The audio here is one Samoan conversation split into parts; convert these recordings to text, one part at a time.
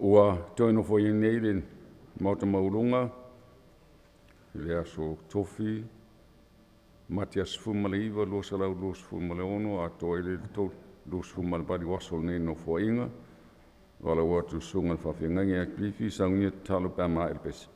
Ua toe nofoia nei le Maota maualuga i le aso Tofi, Mati aso 19 2026, atoa ai le 28 o aso o lenei Nofoaiga. E valaau atu i le Susuga i le Faafeagaiga ia Kilifi saunia le tatalo pe a maea le pese.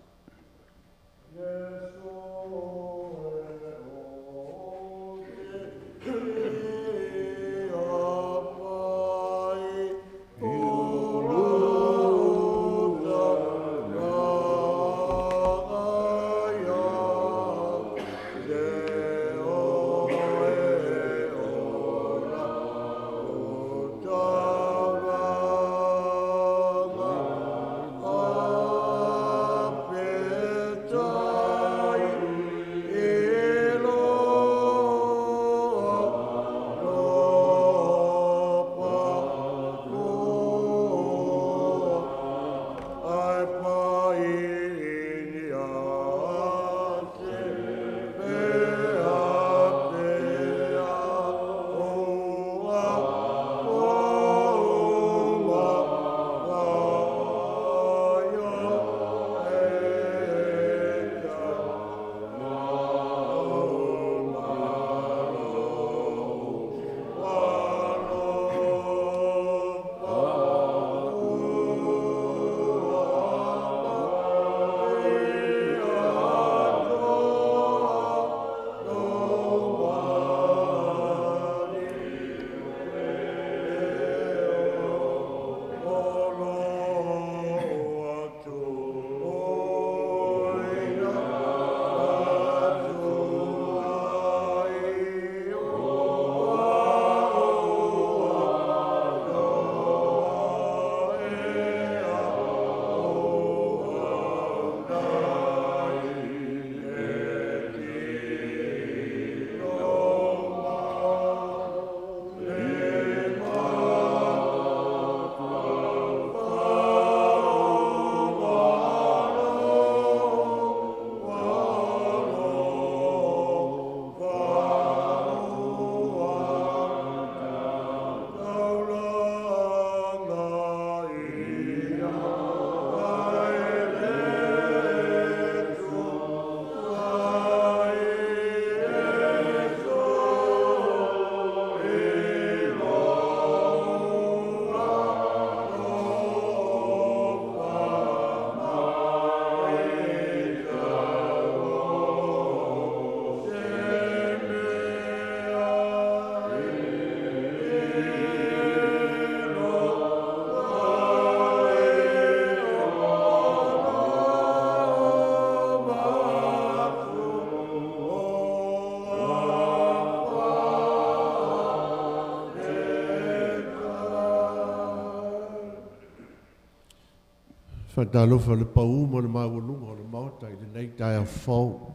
Faatalofa i le pau ma le maualuga o le Maota i lenei taeao fou.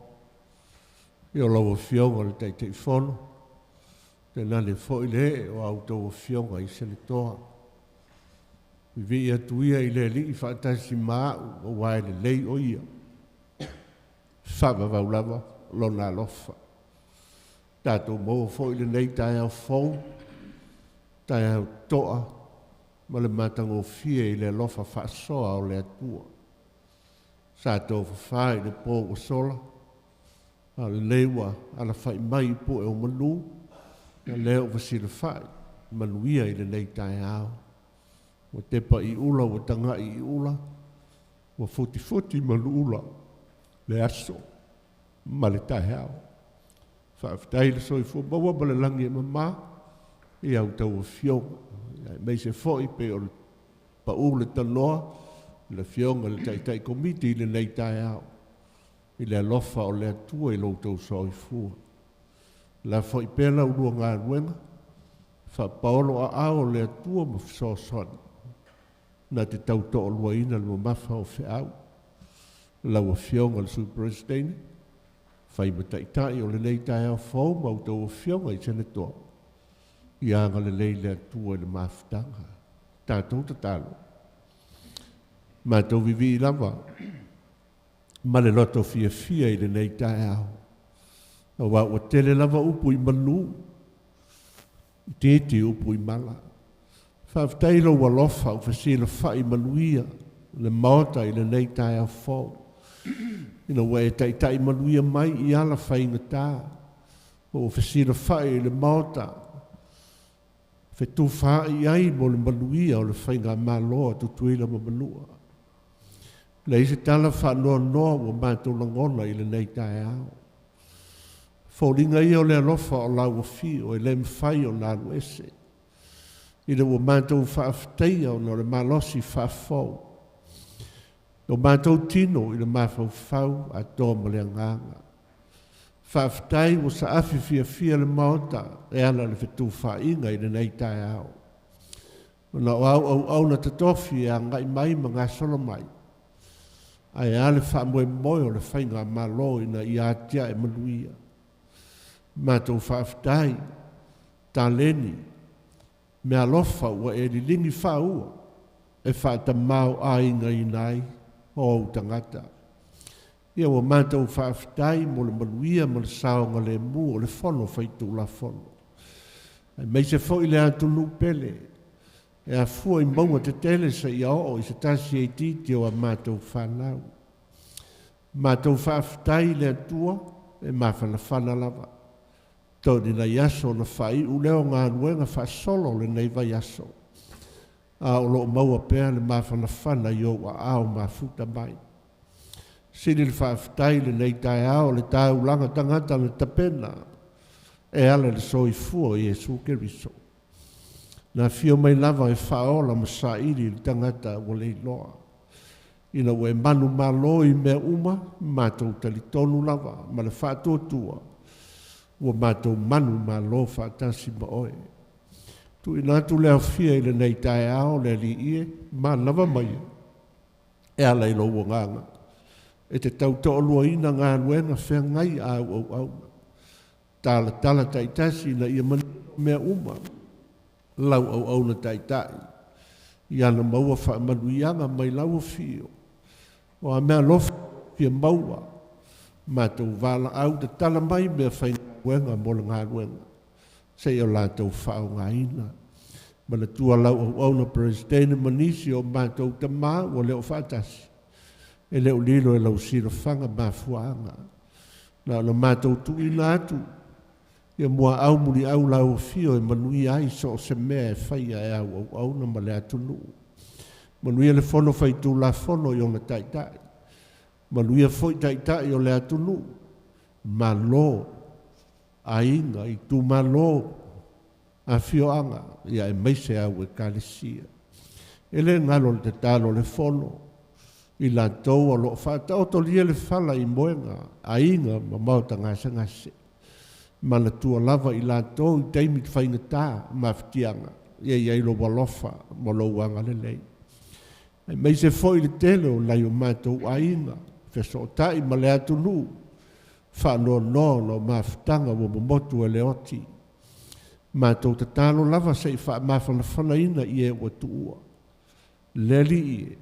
I o lau Afioga i le Taitaifono, tainane foi le ee o a outou Afioga i Senetoa. Vivii atu ia i le Alii faatasi ma a'u, aua e lelei o Ia, faavavau lava Lona alofa. Tatou maua foi lenei taeao fou, taeao to'a ma le matagofie i le alofa faasoa o le Atua. Sa tofafa i le po ua sola, a o lenei ua alafai mai i pue o manu, o lea ua fesilafai manuia i lenei taeao. Ua tepa i ula ua tagai i ula, ua futifuti manuula le aso ma le taeao. Faafetai le soifua maua ma le lagi e mama i a outou afioga, aemaise foi pei o le pau le tanoa i le Afioga i le Taitai Komiti i lenei taeao, i le alofa o le Atua i lo outou soifua. Lafo ai pea la ulua galuega, faapaolo aao o le Atua ma fesoasoani na te tau toaluaina le mamafa o feau. Lau Afioga i le Sui Peresetene, fai ma taitai o lenei taeao fou ma outou afioga i Senetoa, ia agalelei le Atua i le mafutaga. Tatou tatalo. Matou vivii lava ma le loto fiafia i lenei taeao, aua ua tele lava upu i manu, itiiti upu i mala. Faafetai i lou alofa ua fesilafai manuia le Maota i lenei taeao fou, ina ua e taitai manuia mai i ala faigata, ma ua fesilafai le Maota fetufaai ai mo le manuia o le faigamalo a Tutuila ma Manua. Leai se tala faanoanoa ua matou lagona i lenei taeao. Foliga ia o le alofa o lau afio e le mafai ona alu ese, ina ua matou faafetaia ona o le malosi faafou o matou tino i le mafaufau atoa ma le agaga. Faafetai ua saafi fiafia le Maota e ala i le fetufaaiga i lenei taeao, ona o au auauna totofi e agai mai ma gasolo mai, ae a le faamoemoe o le faigamalo ina ia atiae manuia. Matou faafetai, taleni, meaalofa ua e liligi faaua e faatamao-aigaina ai o ou tagata. Ia ua matou faafetai mo le manuia ma le saogalemu o le Fono Faitulafono, aemaise foi le atunuu pele e afua i mauga tetele seia oo i se tasi e itiiti o a matou fanau. Matou faafetai i le Atua e mafanafana lava. Toe ni nai aso ona faaiu lea o galuega faasolo lenei vaiaso, a o loo maua pea le mafanafana i ou aao mafuta mai. Sili le faafetai i lenei taeao o le taulaga tagata na tapena e ala i le soifua o Iesu Keriso. Na afio mai lava e faaola ma saili i le tagata ua leiloa. Ina ua e manumalo i mea uma, matou talitonu lava ma le faatuatua, ua matou manumalo faatasi ma oe. Tuuina atu le aofia i lenei taeao le Alii e manava mai e ala i lou agaga, e te tautoaluaina galuega feagai a au auauna. Talatala taitasi ina ia manino mea uma lau auauna taitai, ia na maua faamanuiaga mai lau afio, o a mea alofa fia maua, matou valaau tatala mai mea faigaluega mo le galuega, seia o latou faaaogaina. Manatua lau auauna Peresetene ma nisi o matou tamā ua le o faatasi, e le o lilo e lau silafaga mafuaaga. Na ona matou tuuina atu, ia muaau muliau lau afio e manuia ai so o se mea e faia e au auauna ma le atunuu. Manuia le Fono Faitulafono i ona taitai, manuia foi taitai o le atunuu, malo, aiga, itumalo, afioaga, ia aemaise au ekalesia. E le galo le tatalo o le Fono, i latou o loo faataotolia le fala i moega, aiga ma maota gasegase. Manatua lava i latou i taimi faigata mafatiaga, ia i ai lou alofa ma lou agalelei. Aemaise foi le tele o nai o matou aiga, fesootai ma le atunuu, faanoanoa ona o mafutaga ua momotu e le oti. Matou tatalo lava se i faamafanafanaina i e ua tuua. Le Alii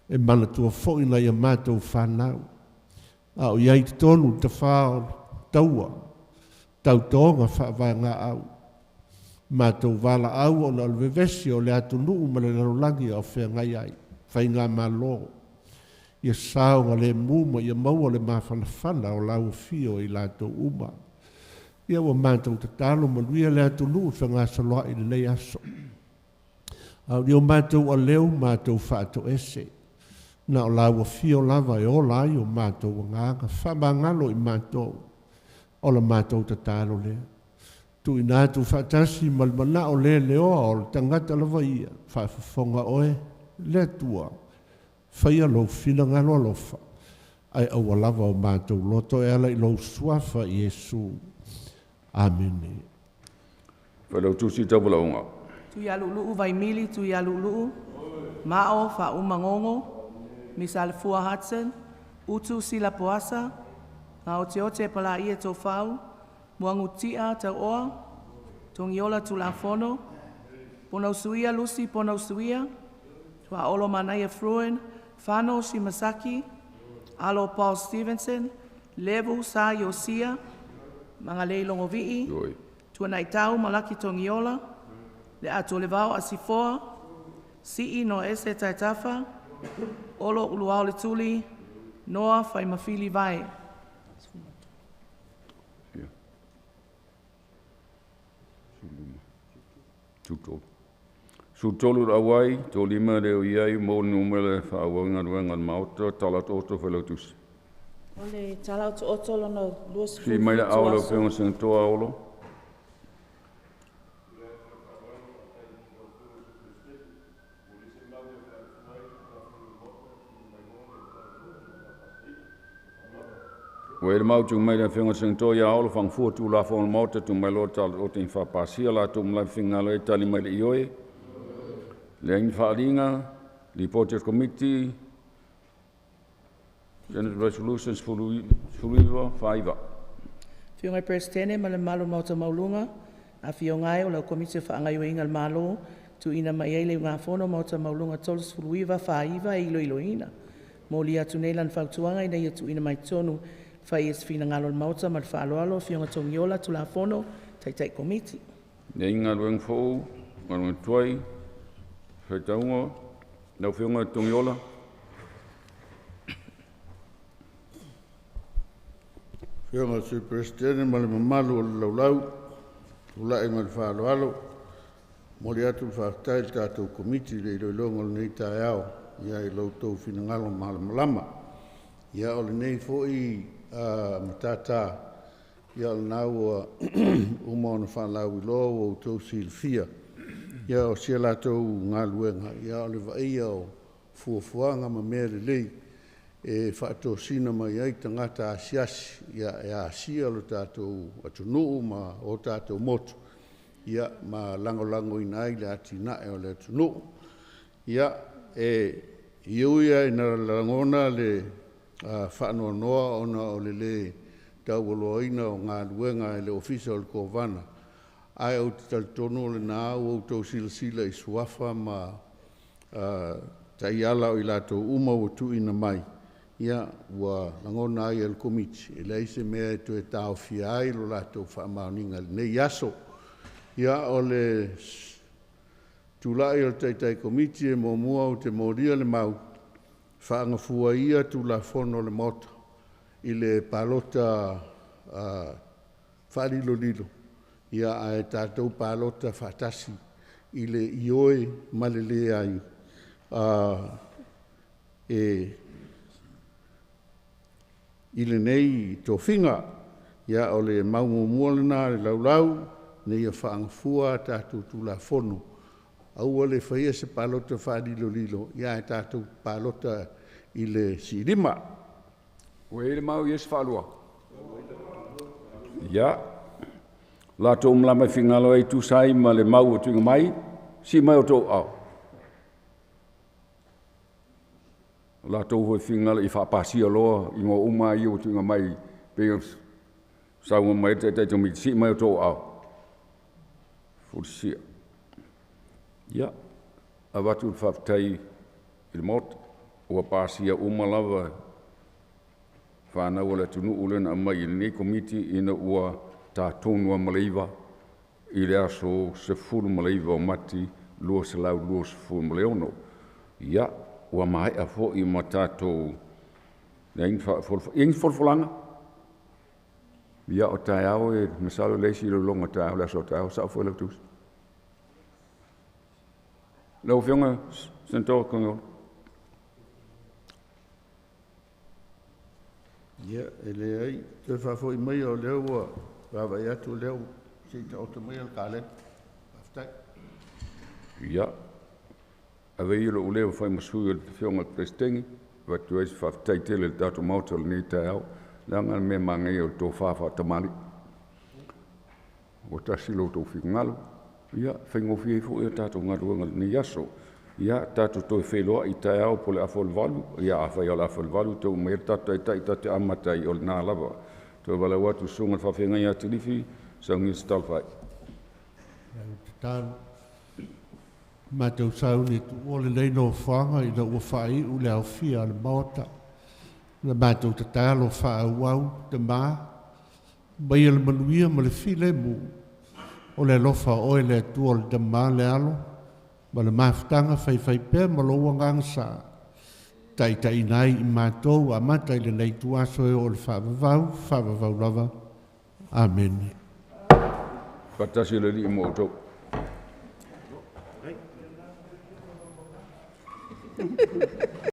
e manatua foi nai a matou fanau, a o i ai i totonu le tafā o taua, tautoga faavaegaau. Matou valaau ona o le vevesi o le atunuu ma le lalolagi a o feagai ai, faigamalo, ia saogalemu ma ia maua le mafanafana o lau afio i latou uma. Ia ua matou tatalo manuia le atunuu fegasoloai i lenei aso. A o ni o matou aleu matou faatoese, na o lau afio lava e ola ai o matou agaga, faamagalo i matou, o la matou tatalo lea. Tuuina atu faatasi ma le manao le leoa o le tagata lava ia, faafofoga oe le Atua, faia lou finagalo alofa, ae aua lava o matou loto e ala i lou suafa Iesu. Amene. Failautusi Tauvalaauga. Tuialuuluu Vaimili Tuialuuluu, Mao Faaumagogo, Miss Alafua Hudson, Utu Sila Poasa, Gaoteote Palaia Tofau, Muagututia Tauoa, Togiola Tulafono, Ponausuia Lucy Ponausuia, Tuaolo Manaia Fruin, Fano Simasaki, Alo Paul Stevenson, Levu Sa Iosia, Magalei Logovii, Tuanaitan Malaki Togiola, Leatualevao Asifoa, Sii Noese Taetafa, Olo Uluao Letuli, Noa Faimafili Vae. 13 le auai, 35 le o i ai mo le numera e faaauau ai galuega a le Maota. Tala Otooto Failautusi. O le tala otooto lona Sii mai le 27 aao o lau aso. Afioga Senatoa Olo. Ua i ai le mau mai le Afioga i le Senatoa ia Olo Fagafua Tulafono a le Maota, tuu mai loa le tala otooto ina faapasia latou ma latou finagalo ai, tali mai le ioe. Leai ni faaaliga. Lipoti a le Komiti, Senate Resolution 19 49. Afioga i le Peresetene ma le mamalu o le Maota Maualuga, afio ai o lau Komiti o Faagaoioiga o le Malo, tuuina mai ai le iugafono Maota Maualuga 39 49 e iloiloina. Molia atu nei lana fautuaga ina ia tuuina mai totonu fai e se finagalo o le Maota ma le faaaloalo Afioga Togiola Tulafono, Taitai Komiti. Leai ni galuega fou, galuega tuai, faitauga. Lau Afioga Togiola. Afioga i le Sui Peresetene ma le mamalu o le laulau, tulai ma le faaaloalo, momoli atu le faafetai i le tatou Komiti i le iloiloga o lenei taeao i lo outou finagalo malamalama. Ia, o lenei foi matata, ia o lena ua uma ona faalauiloa ua outou silafia. Ia, o si a latou galuega, ia o le vaaia o fuafuaga ma mea lelei e faatosina mai ai tagata asiasi e asia lo tatou atunuu ma o tatou motu, ia ma lagolagoina ai le atinae o le atunuu. Ia, e ui lava ina lagona le faanoanoa ona o le lē taualoaina o galuega e le Ofisa o le Kovana, ae ou te talitonu o lena ua outou silasila i suafa ma taiala o i latou uma ua tuuina mai, ia ua lagona ai e le Komiti e leai se mea e toe taofia ai lo latou faamaoniga i lenei aso. Ia, o le tulai o le Taitai Komiti, e muamua ou te molia le mau e faagafua ia Tulafono a le Maota i le palota faalilolilo, ae tatou palota faatasi i le ioe ma le leai i lenei tofiga. Ia, o le mau muamua lena i le laulau, ina ia faagafua a tatou Tulafono, aua le faia se palota faalilolilo, ae tatou palota i le siilima. Ua i ai le mau i isi faalua. Ia, latou uma lava e finagalo ai e tusa ai ma le mau ua tuuina mai, sii mai outou aao. O latou foi e finagalo ia faapasia loa igoa uma ia ua tuuina mai pei ona saunoa mai ai le Taitai Komiti, sii mai outou aao. Fulisia. Ia, avatu le faafetai i le Maota, ua pasia uma lava fanau a le atunuu lea na aumai i lenei Komiti ina ua 39 i le aso 19 o Mati 2026. Ia, ua maea foi ma tatou leai ni i ai ni folafolaga? Ia, o taeao e masalo e leai se iloiloga taeao le aso a taeao, e sao Failautusi? Lau Afioga Senator Togiola. Ia, e leai. Toe faafoi mai o lea ua vaavaai atu o lea ua se i taoto maia le kalena. Faafetai. Ia, ave ia lou leo e fai ma sui o le Afioga i le Peresetene, e avatu ai se faafetai tele i le tatou Maota i lenei taeao, leaga le mea manaia o le tofa faatamalii. Ua tasi lo outou finagalo, ia, e faigofie ai foi a tatou galuega i lenei aso. Ia, tatou toe feiloai taeao po o le 7:30. Ia afai lava o le 7:30 e taunuu mai ai le tatou Taitai tatou te amata ai, o lena lava. E toe valaau atu i le Susuga i le Faafeagaiga ia Tilifi e saunia se talofa e. Matou sauni e tuua lenei nofoaga ina ua faaiu le aofia a le Maota. Na matou tatalo faaauau, tama, maia le manuia ma le filemu. O le alofa o oe le Atua o le Tamā le Alo, ma le mafutaga faifaipea ma lou agaga sa, taitaiina ai i matou amata i lenei ituaso e oo i le faavavau, faavavau lava. Amene. Faatasi le Alii ma outou.